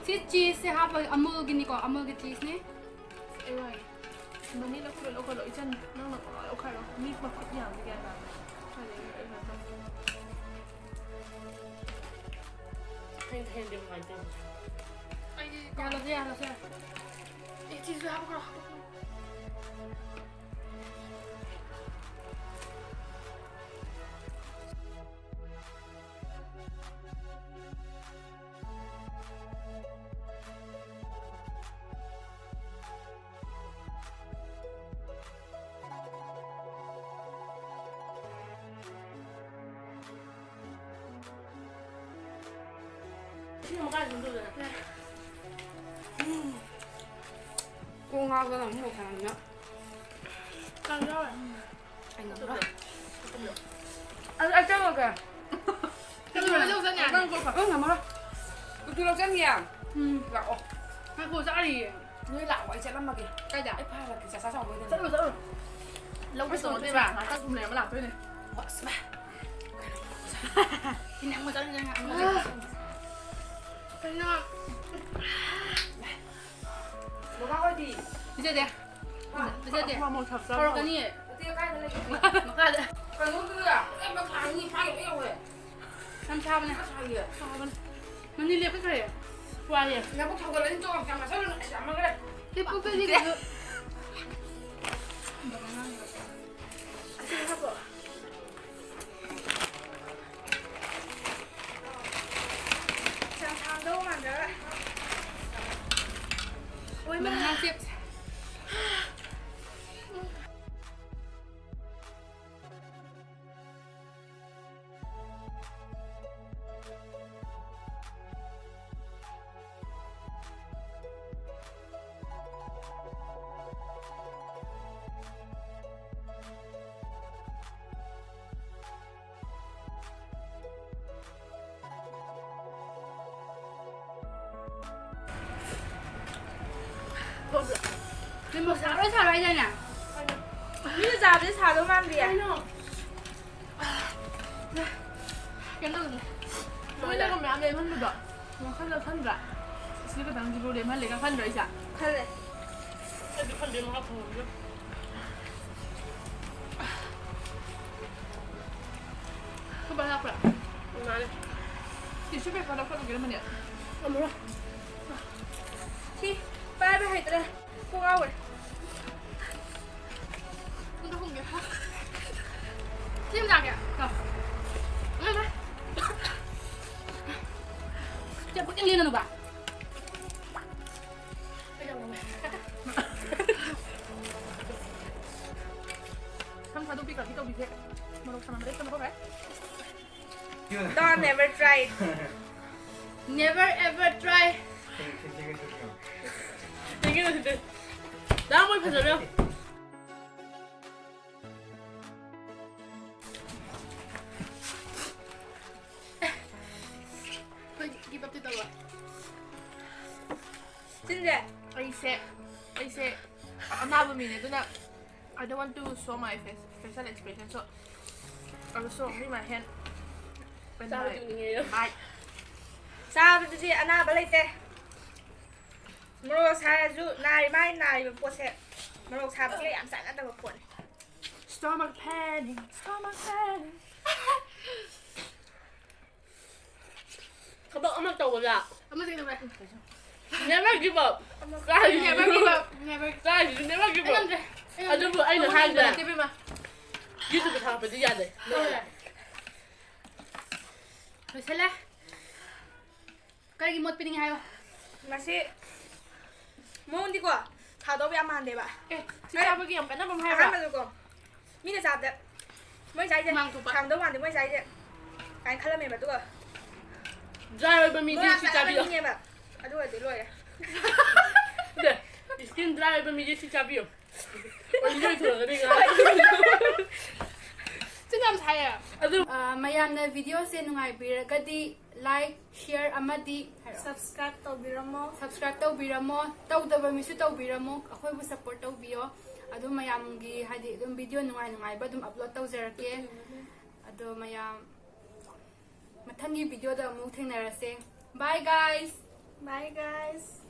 ꯁꯤ ꯆꯤꯁꯁꯦ ꯍꯥꯞꯄꯒ ꯑꯃꯨꯜꯒꯤꯅꯤꯀꯣ, ꯑꯃꯨꯜꯒꯤ ꯆꯤꯁꯅꯦ꯫ ꯑꯩ ꯋꯥꯏꯒꯦ꯫ ꯃꯅꯤ ꯂꯧꯈꯠꯂꯣ, ꯂꯧꯈꯠꯂꯣ꯫ ꯏꯆꯟ, ꯅꯪꯅ ꯄꯨꯡꯂꯧ ꯂꯧꯈꯠꯂꯣ꯫ ꯃꯤ ꯃꯈꯨꯠ ꯌꯥꯝꯕ ꯒ꯭ꯌꯥꯟ ꯇꯥꯗꯦ꯫ ꯀꯥꯏꯗꯒꯤ ꯑꯩꯅ ꯑꯗꯨꯝ ꯑꯩꯅ ꯍꯦꯟꯗꯦ ꯀꯃꯥꯏꯅ ꯇꯧꯅꯤ? ꯑꯩꯗꯤ ꯌꯥꯔꯁꯦ, ꯌꯥꯔꯁꯦ꯫ ꯑꯦ, ꯆꯤꯁꯁꯨ ꯍꯥꯞꯄꯛꯈ꯭ꯔꯣ, ꯍꯥꯞꯄꯛꯈ꯭ꯔꯣ꯫ ꯁꯤ ꯑꯃꯨꯛ ꯀꯥꯏꯗ ꯊꯝꯗꯣꯏꯕ? ꯀꯣꯛ ꯉꯥꯎꯗꯅ ꯑꯃꯨꯛ ꯃꯣꯔꯣꯛ ꯁꯥꯍꯟꯗꯅ꯫ ꯀꯥꯡ ꯌꯥꯎꯔꯦ꯫ ꯑꯩ ꯉꯝꯃꯔꯣꯏ꯫ ꯑꯗꯨ ꯑꯩ ꯆꯪꯉꯒꯦ꯫ ꯀꯩꯅꯣ ꯂꯧ ꯆꯠꯅꯤ ꯍꯥꯏꯅꯦ꯫ ꯅꯪ ꯀꯣꯛ ꯐꯖꯅ ꯉꯝꯃꯔꯣꯏ꯫ ꯎꯇꯨ ꯂꯧ ꯆꯠꯅꯤꯌꯦ꯫ ꯎꯝ꯫ ꯂꯥꯛꯑꯣ꯫ ꯉꯥꯏꯈꯣ, ꯆꯥꯔꯤꯌꯦ꯫ ꯅꯣꯏ ꯂꯥꯛꯑꯣ, ꯑꯩ ꯆꯠꯂꯝꯃꯒꯦ꯫ ꯀꯥꯏꯗ? ꯑꯩ ꯐꯥꯔꯒꯦ, ꯆꯥꯛ ꯆꯥ ꯆꯥꯎꯕꯩꯗꯅꯦ꯫ ꯆꯠꯂꯨ, ꯆꯠꯂꯨ꯫ ꯂꯧ ꯑꯩ ꯆꯠꯂꯨ꯫ ꯆꯠꯂꯨ꯫ ꯉꯥꯏꯍꯥꯛꯇꯪ ꯊꯨꯝ ꯂꯩꯔꯝꯃ ꯂꯥꯛꯇꯣꯏꯅꯦ꯫ ꯑꯁ, ꯚꯥꯏ꯫ ꯏꯅꯦ, ꯑꯃꯨꯛ ꯆꯠꯂꯨ, ꯏꯅꯦ, ꯑꯃꯨꯛ ꯆꯠꯂꯨ꯫ ꯀꯩꯅꯣ? ꯕꯕꯥ ꯍꯣꯏꯗꯤ? ꯄꯤꯖꯗꯦ꯫ ꯍꯥ? ꯄꯤꯖꯗꯦ꯫ ꯃꯃꯣꯟ ꯊꯛ ꯆꯥꯕ ꯍꯧꯔꯛꯀꯅꯤꯌꯦ꯫ ꯅꯠꯇꯦ, ꯀꯥꯏꯗ ꯂꯩꯒꯦ? ꯃꯈꯥꯗ꯫ ꯀꯩꯅꯣꯗꯨꯗ ꯌꯥꯝ ꯁꯥꯏ, ꯃꯤ ꯐꯥ ꯌꯧ ꯌꯧꯋꯦ꯫ ꯌꯥꯝ ꯁꯥꯕꯅꯦ꯫ ꯌꯥꯝ ꯁꯥꯏꯌꯦ꯫ ꯁꯥꯕꯅꯦ꯫ ꯃꯅꯤ ꯂꯦꯞꯈ꯭ꯔꯦ꯫ ꯋꯥꯏꯌꯦ꯫ ꯅꯕꯨꯛ ꯊꯧꯒꯠꯂꯅꯤ, ꯆꯣ, ꯌꯥꯝ ꯆꯥꯁꯜꯂꯨꯅꯨ꯫ ꯑꯁ, ꯌꯥꯝꯃꯟꯈ꯭ꯔꯦ꯫ ꯁꯤ ꯄꯨꯛꯇ ꯁꯤꯗꯤ꯫ ꯑꯁꯤ ꯍꯥꯞꯄꯣ꯫ ꯌꯥꯝ ꯁꯥꯡꯗꯧ ꯃꯥꯟꯗ꯭ꯔꯒ꯫ ꯑꯣꯏꯃꯥ꯫ Banana chips꯫ ꯃꯣꯔꯣꯛ ꯁꯥꯔꯣꯏ ꯁꯥꯔꯣꯏ ꯍꯥꯏꯗꯥꯏꯅꯦ? ꯃꯤꯅ ꯆꯥꯕꯗꯤ ꯁꯥꯗꯧ ꯃꯥꯟꯗꯤꯌꯦ꯫ ꯀꯩꯅꯣ꯫ ꯃꯣꯏꯅꯒ ꯃꯌꯥꯝ ꯂꯦꯝꯍꯟꯕꯗꯣ ꯋꯥꯈꯜꯗ ꯈꯟꯗ꯭ꯔꯥ? ꯁꯤ ꯈꯇꯪꯁꯤꯕꯨ ꯂꯦꯝꯍꯜꯂꯦꯒ ꯈꯟꯗ꯭ꯔꯣ ꯏꯆꯥ? ꯈꯜꯂꯦ꯫ ꯑꯩꯗꯤ ꯈꯟꯗꯦ, ꯃꯈꯥ ꯐꯪꯍꯧꯗ꯭ꯔꯦ꯫ ꯈꯨꯕꯥ ꯂꯥꯛꯄ꯭ꯔꯥ? ꯃꯥꯅꯦ꯫ Tissue paper ꯂꯧꯈꯠꯂꯨꯒꯦꯔꯥ ꯃꯅꯦ? ꯉꯝꯃꯔꯣꯏ꯫ ꯁꯤ ꯄꯥꯏꯕ ꯍꯩꯇ꯭ꯔꯦ꯫ ꯀꯣꯛ ꯉꯥꯎꯈ꯭ꯔꯦ꯫ ꯑꯝꯇ ꯍꯨꯝꯒꯦ꯫ ꯁꯤ ꯑꯃ ꯆꯥꯒꯦ꯫ ꯂꯥꯎ꯫ ꯉꯝꯃꯦ꯫ ꯆꯦ ꯄꯨꯛꯅꯤꯡ ꯂꯦꯡꯒꯅꯨꯕ꯫ ꯁꯝ ꯊꯥꯗꯣꯛꯄꯤ ꯀꯥꯕꯤ ꯇꯧꯕꯤꯁꯦ꯫ ꯃꯣꯔꯣꯛ ꯁꯥꯃꯟꯕꯗꯩ ꯁꯝ ꯂꯧꯊꯣꯛꯈ꯭ꯔꯦ꯫ Don't ever try it. Never ever try. ꯊꯦꯡ-, ꯊꯦꯡ-, ꯊꯦꯡ-, ꯊꯦꯡ-, ꯊꯦꯡ-꯫ Thank you, thank you. ꯗꯥ ꯃꯣꯏ ꯐꯖꯕ ꯌꯥꯝ꯫ ꯑꯩꯈꯣꯏ give up ꯇꯤ ꯇꯧꯔꯣꯏ꯫ ꯆꯤꯟꯁꯦ꯫ ꯑꯩꯁꯦ, ꯑꯩꯁꯦ ꯑꯅꯥꯕ ꯃꯤꯅꯦ, ꯑꯗꯨꯅ I don't want to show my face, facial expression, so I will show only my hand and ꯆꯥꯕ my ꯇꯨꯝꯅꯤꯡꯉꯦ꯫ Eye. ꯆꯥꯕꯗꯨꯗꯤ ꯑꯅꯥꯕ ꯂꯩꯇꯦ꯫ ꯃꯣꯔꯣꯛ ꯁꯥꯔꯁꯨ ꯅꯥꯔꯤ, ꯃꯥꯏ ꯅꯥꯔꯤꯕ ꯄꯣꯠꯁꯦ ꯃꯣꯔꯣꯛ ꯁꯥꯕꯁꯤꯒ ꯌꯥꯝ ꯆꯥꯟꯅꯗꯕ ꯄꯣꯠꯅꯤ꯫ Stomach paining, stomach paining. ꯊꯕꯛ ꯑꯃ ꯇꯧꯕꯗ ꯑꯃ ꯀꯩꯗꯧꯔꯦ? Never give up. Never give up. Never. Try, never give up. ꯑꯩ ꯉꯝꯗ꯭ꯔꯦ꯫ ꯑꯩ ꯉꯝꯗ꯭ꯔꯦ꯫ ꯑꯗꯨꯕꯨ ꯑꯩꯅ ꯑꯩꯉꯣꯟꯗ ꯍꯥꯏꯗ꯭ꯔꯥ? ꯏꯟꯕ ꯅꯠꯇꯦ, ꯏꯕꯦꯝꯃ꯫ YouTube ꯊꯥꯒꯠꯄꯗꯤ ꯌꯥꯗꯦ꯫ ꯇꯧꯔꯦ꯫ ꯂꯣꯏꯁꯜꯂꯦ꯫ ꯀꯔꯤꯒꯤ ꯃꯣꯠ ꯄꯤꯅꯤꯡꯉꯦ ꯍꯥꯏꯌꯣ꯫ ꯃꯁꯤ ꯃꯑꯣꯡꯗꯤꯀꯣ ꯊꯥꯗꯧꯕ ꯌꯥꯝ ꯃꯥꯟꯗꯦꯕ꯫ ꯑꯦ, ꯁꯤ ꯑꯩ ꯆꯥꯕꯒꯤ ꯌꯥꯝ ꯀꯥꯟꯅꯕ ꯑꯃ ꯍꯥꯏꯕ꯭ꯔꯥ? ꯑꯍꯥꯟꯕꯗꯀꯣ ꯃꯤꯅ ꯆꯥꯕꯗ ꯃꯣꯏ ꯆꯥꯏꯁꯦ ꯍꯨꯃꯥꯡ ꯊꯣꯛꯄ꯫ ꯊꯥꯡꯗꯧ ꯃꯥꯟꯗꯦ ꯃꯣꯏ ꯆꯥꯏꯁꯦ ꯀꯥꯏꯅ ꯈꯜꯂꯝꯃꯦꯕ, ꯑꯗꯨꯒ Dry ꯑꯣꯏꯕ ꯃꯤꯗꯤ ꯃꯣꯔꯣꯛ ꯁꯤ ꯆꯥꯕꯤꯌꯣ꯫ ꯆꯥꯅꯤꯡꯉꯦꯕ꯫ ꯑꯗꯨꯒꯗꯤ ꯂꯣꯏꯔꯦ꯫ ꯅꯠꯇꯦ, skin dry ꯑꯣꯏꯕ ꯃꯤꯗꯤ ꯁꯤ ꯆꯥꯕꯤꯌꯣ꯫ Oily ꯑꯣꯏꯊꯣꯔꯛꯀꯅꯤ ꯉꯥꯏꯍꯥꯛ꯫ ꯆꯤꯟ ꯌꯥꯝ ꯁꯥꯏꯌꯦ꯫ ꯑꯗꯨ ꯑ, ꯃꯌꯥꯝꯅ video ꯁꯦ ꯅꯨꯡꯉꯥꯏꯕꯤꯔꯒꯗꯤ like, share ꯑꯃꯗꯤ ꯍꯥꯏꯔꯛꯑꯣ꯫ Subscribe ꯇꯧꯕꯤꯔꯝꯃꯣ꯫ Subscribe ꯇꯧꯕꯤꯔꯝꯃꯣ꯫ ꯇꯧꯗꯕ ꯃꯤꯁꯨ ꯇꯧꯕꯤꯔꯝꯃꯣ꯫ ꯑꯩꯈꯣꯏꯕꯨ support ꯇꯧꯕꯤꯌꯣ꯫ ꯑꯗꯨꯝ ꯃꯌꯥꯝꯒꯤ, ꯍꯥꯏꯗꯤ, ꯑꯗꯨꯝ video ꯅꯨꯡꯉꯥꯏ ꯅꯨꯡꯉꯥꯏꯕ ꯑꯗꯨꯝ upload ꯇꯧꯖꯔꯛꯀꯦ꯫ ꯑꯗꯣ ꯃꯌꯥꯝ ꯃꯊꯪꯒꯤ video ꯗ ꯑꯃꯨꯛ ꯊꯦꯡꯅꯔꯁꯦ꯫ Bye guys! Bye, guys.